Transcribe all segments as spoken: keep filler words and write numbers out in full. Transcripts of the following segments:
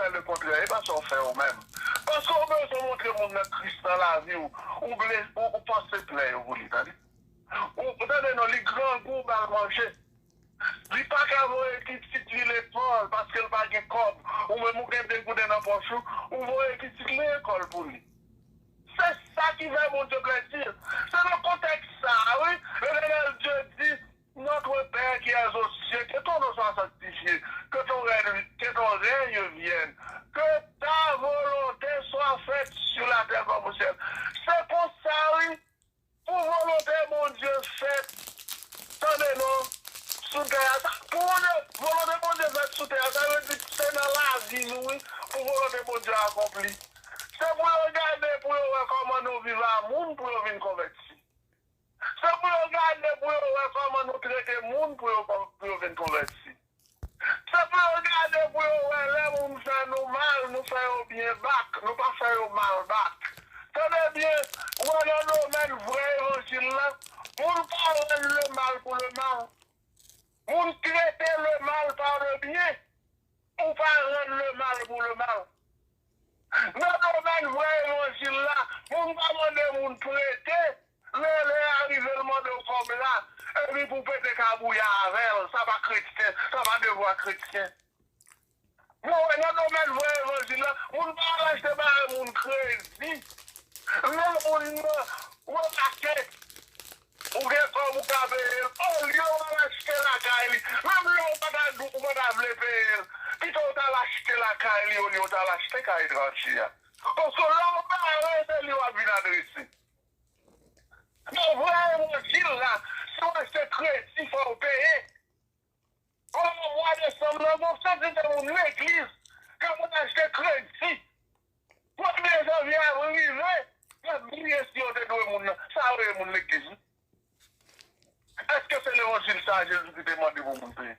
fè lekontrè, e pa sa w fè ou menm. Paske w bezwen montre moun nan Kris nan lavi w, ou ble, ou, ou panse plè yo pou li, tande. Ou, ou tande non, li grangou, ba l manje. Li pa ka voye pitit li lekòl paske l pa gen kòb. Ou menm ou gen de gouden nan pòch ou, ou voye pitit li lekòl pou li. Se sa ki fè Bondye plezi. Se nan kontèks sa a, wi, Letènèl Dye di, Notre Père qui es aux cieux, que ton nom soit sanctifié, que ton règne, que ton règne vienne, que ta volonté soit faite sur la terre comme au ciel. Se konsa, wi, pou volonte Bondye fèt, tande non, sou tè a. Sa, pou Bondye, volonte Bondye fèt sou tè a, sa vle di se nan lavi nou, wi, pou volonte Bondye akonpli. Se pou yo gade, pou yo wè kòman nou viv a moun, pou yo vin konvèti. Se pou yo gade pou yo wè kòman nou trete moun pou yo, pou yo vin konvèti. Se pou yo gade pou yo wè lè moun fè nou mal, nou fè yo byen bak, nou pa fè yo mal bak. Tande byen, ou wè nan domèn vrè evanjil la, moun pa rann le mal pou le mal. Moun trete le mal pa le byen. Ou pa rann le mal pou le mal. Nan domèn vrè evanjil la, moun pa mande moun prete, lè lè a rive l mande w kòb la, epi pou pete kabouya avè l, sa pa kretyen, sa pa devwa kretyen. Bon, nan domèn vrè evanjil la, moun pa al achte bagay moun kredi. Lè moun nan remake ou gen kòb ou ka peye l, olye w al achte lakay li, menm lè w pa ta, ou pa ta vle peye l, pito w t al achte lakay li olye w t al achte kay etranje a. Paske lè w bare, se li w ap vin adrese. Nan vrè evanjil la, si w achte kredi, fò w peye. Kòm mwa desanm nan, gon kantite moun legliz k ap achte kredi. Premye janvye a rive, y ap bliye si yo te dwe moun nan. Sa yo ye moun legliz wi. Èske se levanjil sa a Jezi ki te mande pou moun peye,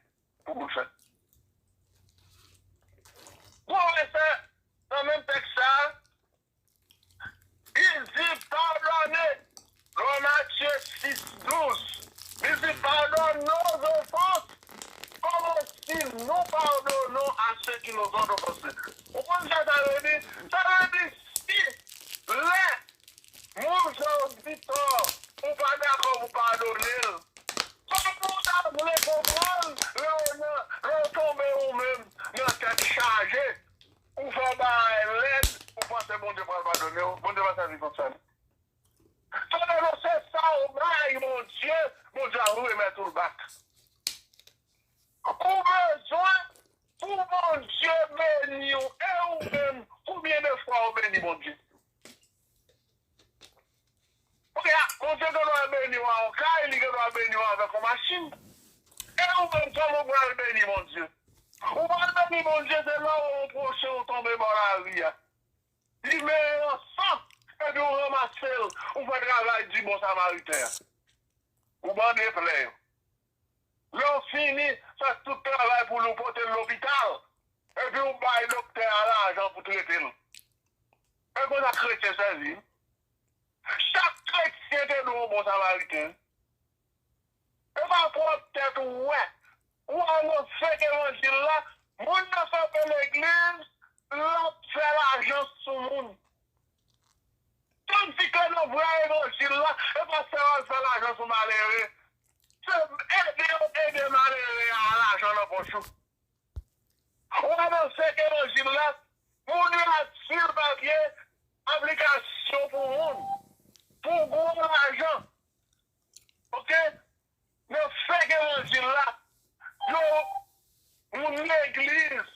pou moun fè? Pwofesè, nan menm tèks sa a, li di, padone, nan Matye sis douz, li di, pardonne nos offenses, comme aussi nous pardonnons à ceux qui nous ont offensés. Ou konn sa sa vle di? Sa vle di, si lè moun fè w di tò, ou pa dakò pou padone l, kòm ou ta vle konprann, lè w nan, lè w tonbe ou menm nan tèt chaje, ou fè w bagay lèd, ou panse Bondye pral padone w, Bondye pa sèvi konsa non. Tande non, se sa w bay Bondye, Bondye ap remèt ou l bak. Ou bezwen pou Bondye beni w, e ou menm, konbyen de fwa ou beni Bondye? Kounye a, Bondye gen dwa beni w a yon kay, li gen dwa beni w avèk yon machin. E ou menm, kòman w pral beni Bondye? Ou pral beni Bondye, se lè w wè yon pwochen w tonbe bò lari a. Li meye an san, epi w ranmase l, ou fè travay di bon samariten an. Ou bande plè yo. Lè w fini fè tout travay pou li, w pote l lopital, epi w bay doktè a lajan pou trete l. E konsa kretyen sèvi. Chak kretyen te dwe yon bon samariten. E pa pwòp tèt ou wè. Ou anonse evanjil la, moun nan kanpe legliz, l ap fè lajan sou moun. Tandike nan vrè evanjil la, e pa sèl al fè lajan sou malere. Se ede yo ede malere a lajan nan pòch ou. Ou anonse evanjil la, moun yo ap fil papye aplikasyon pou moun, pou gwo lajan. Oke? Nan fèk evanjil la, yo, moun legliz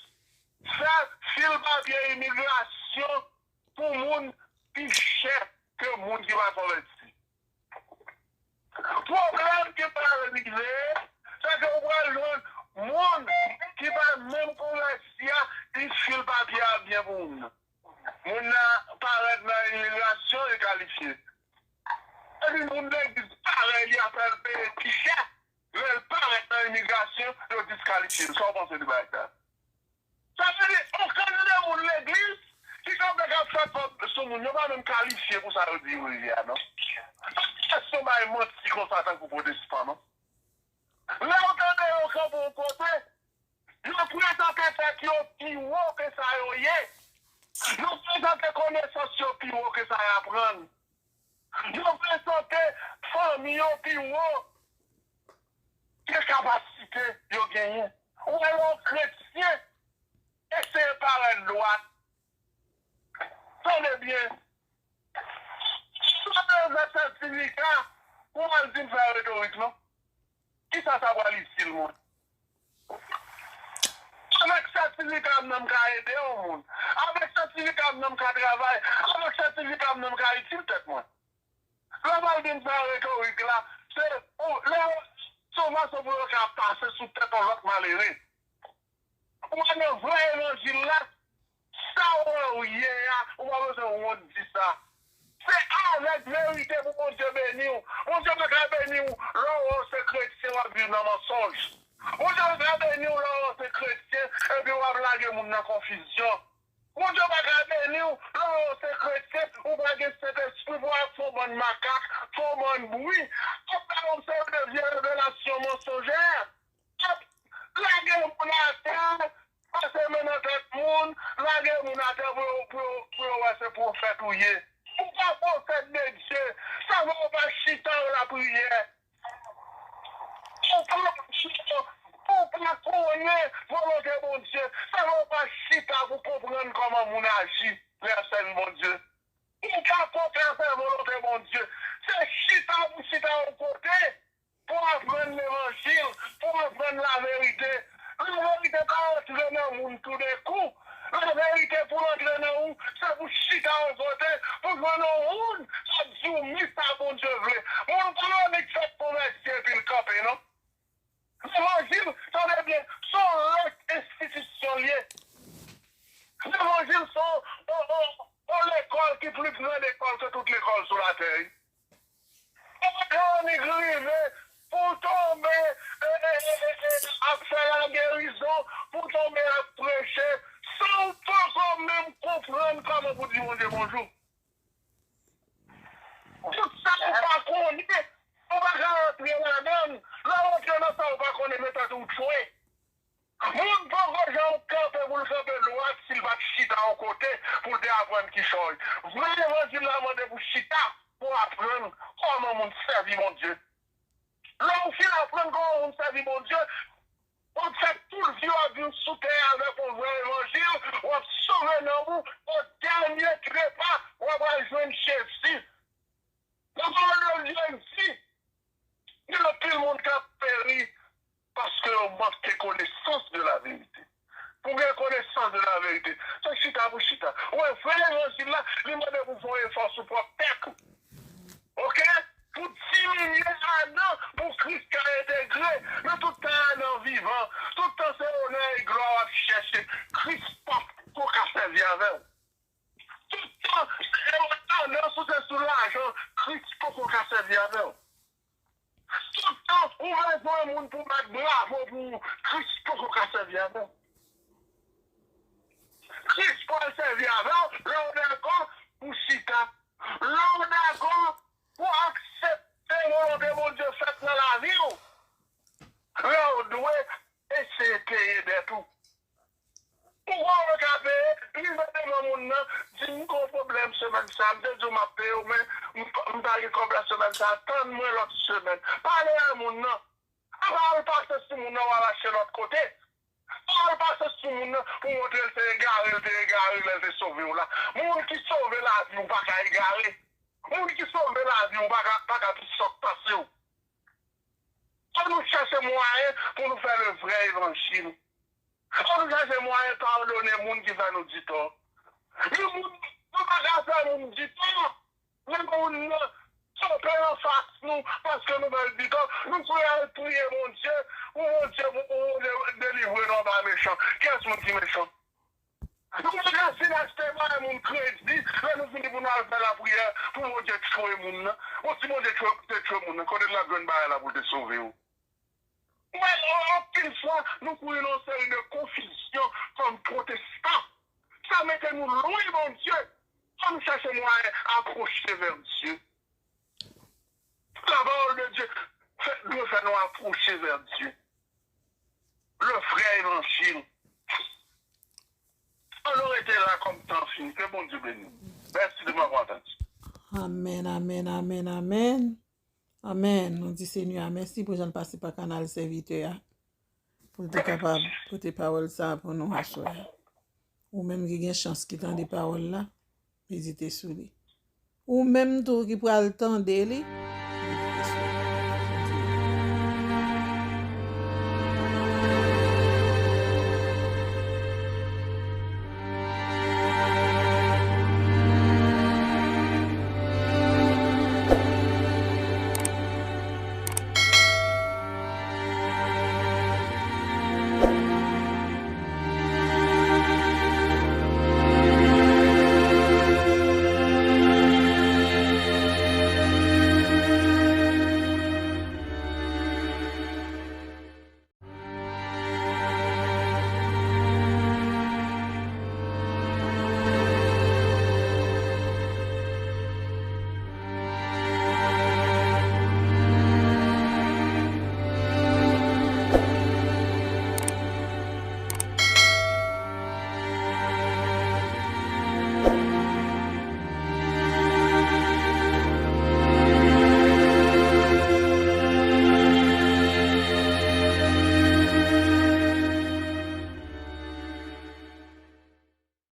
fè fil papye imigrasyon pou moun pi chè ke moun ki pa konvèti. Pwoblèm ki pral rive, se ke ou pral jwenn moun ki pa menm konvèti a, li fil papye a byen pou moun nan. Moun nan parèt nan imigrasyon, li kalifye. Epi moun legliz parèy li a fè l peye pi chè. Lè l parèt nan imigrasyon, yo diskalifye l. Sa w panse de bagay sa? Sa vle di, yon kantite moun legliz ki kanpe k ap fè kòb sou moun, yo pa menm kalifye pou sa yo di yo ye a, non. Èske w bay manti konsa tankou pwotestan, non? Lè w tande yo kanpe yon kote, Yo prezante tèt yo pi wo ke sa yo ye. Yo prezante konesans yo pi wo ke sa y aprann. Yo prezante fanmi yo pi wo ke kapasite yo genyen. Ou wè yon kretyen eseye parèt dwat. Tande byen. Si w bezwen sètifika pou w al di m fè retorik, non? Kisa sa pral itil mwen? Avèk sètifika m nan, m ka ede yon moun. Avèk sètifika m nan, m ka travay. Avèk sètifika m nan, m ka itil tèt mwen. Lè w al vin fè retorik la, se ou, lè, se yon fason pou yo ka pase sou tèt yon lòt malere. Ou wè nan vrè evanjil la, sa w wè w ye a, ou pa bezwen wont di sa. Se avèk verite pou Bondye beni w. Bondye pa ka beni w lè w wè w se kretyen w ap viv nan mansonj. Bondye pa ka beni w lè w wè w se kretyen epi w ap lage moun nan konfizyon. Bondye pa ka beni w lè w wè w se kretyen, ou pa gen Sentespri pou w ap fè yon bann makak, fè yon bann bri, ap bay yon seri de vye revelasyon mansonjè. Ap lage moun atè, pase men nan tèt moun, lage moun atè pou yo, pou yo, pou yo wè se pwofèt ou ye. Ou pa pwofèt de Dye, sa fè w pa chita w lapriyè. Ou pa, ou pa konnen volonte Bondye, sa fè w pa chita pou konprann kòman moun aji lè y ap sèvi Bondye. Ou pa konn fè volonte Bondye. Se chita pou chita yon kote pou aprann levanjil, pou aprann laverite. Laverite pa antre nan moun toudenkou. Laverite pou l antre nan ou, se pou chita yon kote, pou jwenn yon moun k ap di w mi sa Bondye vle. Moun pa annik fèk konvèti epi l kanpe, non. Levanjil, tande byen, se yon lòt enstitisyon l ye. Levanjil se yon, yon, yon, yon lekòl ki pli gran lekòl ke tout lekòl sou latè, wi. Ou pa ka annik rive pou w tonbe, e, e, e, e, e, ap fè lagerizon, pou w tonbe ap preche, san w poko menm konprann kòman pou di Bondye bonjou. Tout sa ou pa konnen, ou pa ka rantre ladan l. Lè w rantre nan sa ou pa konnen, men tèt ou tchwe. Moun poko janm kanpe pou l kanpe dwat si l pa t chita yon kote pou l te aprann kichòy. Vrè levanjil la mande pou chita, pou aprann kòman moun sèvi Bondye. Lè w fin aprann kòman moun sèvi Bondye, w ap fè tout vi w ap viv sou tè a avèk yon vrè levanjil, w ap sove nanm ou, yon dènye trepa, w ap al jwenn Jezi. Lapawòl de Dye di, gen anpil moun k ap peri paske yo manke konesans de la verite. Pou gen konesans de la verite, se chita pou chita. Ou wè, vrè levanjil la, li mande pou fè yon efò sou pwòp tèt ou. Oke? Pou diminye Adan, pou Kris ka entegre. Men tout tan Adan vivan, tout tan se onè e glwa w ap chèche, Kris poko ka sèvi avè w. Tout tan, e, tandans ou se sou lajan, Kris poko ka sèvi avè w. Tout tan ou bezwen moun pou bat bravo pou ou, Kris poko ka sèvi avè w. Kris pral sèvi avè w lè w dakò pou chita, lè w dakò pou aksepte volonte Bondye fèt nan lavi w, lè w dwe eseye peye dèt ou. Ou kwè w ka peye, rive devan moun nan, di, "M gen yon pwoblèm semèn sa, m te di w m ap peye w, men m, m pa gen kòb la semèn sa, tann mwen lòt semèn." Pale a moun nan. Apa al pase sou moun nan, w al achte lòt kote. Pa al pase sou moun nan pou montre l te egare, l te egare lè l te sove w la. Moun ki sove lavi w pa ka egare. Moun ki sove lavi w pa ka, pa ka pi sòt pase w. Fò nou chèche mwayen pou nou fè le vrè evanjil. Fò nou chèche mwayen padone moun ki fè nou di tò. Gen moun, nou pa ka fè moun di tò. Men moun nan kanpe anfas nou paske nou fè l di tò. Nou kouri al priye Bondye, pou Bondye, pou, pou Bondye delivre nou anba mechan. Kiyès moun ki mechan? Nou pa ka fin achte bay moun kredi, lè nou fini pou nou al fè lapriyè pou Bondye tchwe moun nan. Bon, si Bondye tchwe, te tchwe moun nan, kote l ap jwenn bagay la pou l te sove w? Wè, anpil fwa, nou kouri nan yon seri de konfizyon kòm pwotestan. Sa mete nou lwen Bondye. Ann chèche mwayen apwoche vè Dye. Lapawòl de Dye fè, dwe fè nou apwoche vè Dye. Le frère Evanchil. An nou rete la kòm tan fini. Ke Bondye beni. Mèsi de m'avoir entendu. Amèn, amèn, amèn, amèn. Amèn. Nou di Senyè a mèsi pou jan l pase pa kanal sèvitè a. Pou l te kapab pote pawòl sa a pou nou aswè a. Ou menm ki gen chans ki tande pawòl la, medite sou li. Ou menm tou ki pral tande li,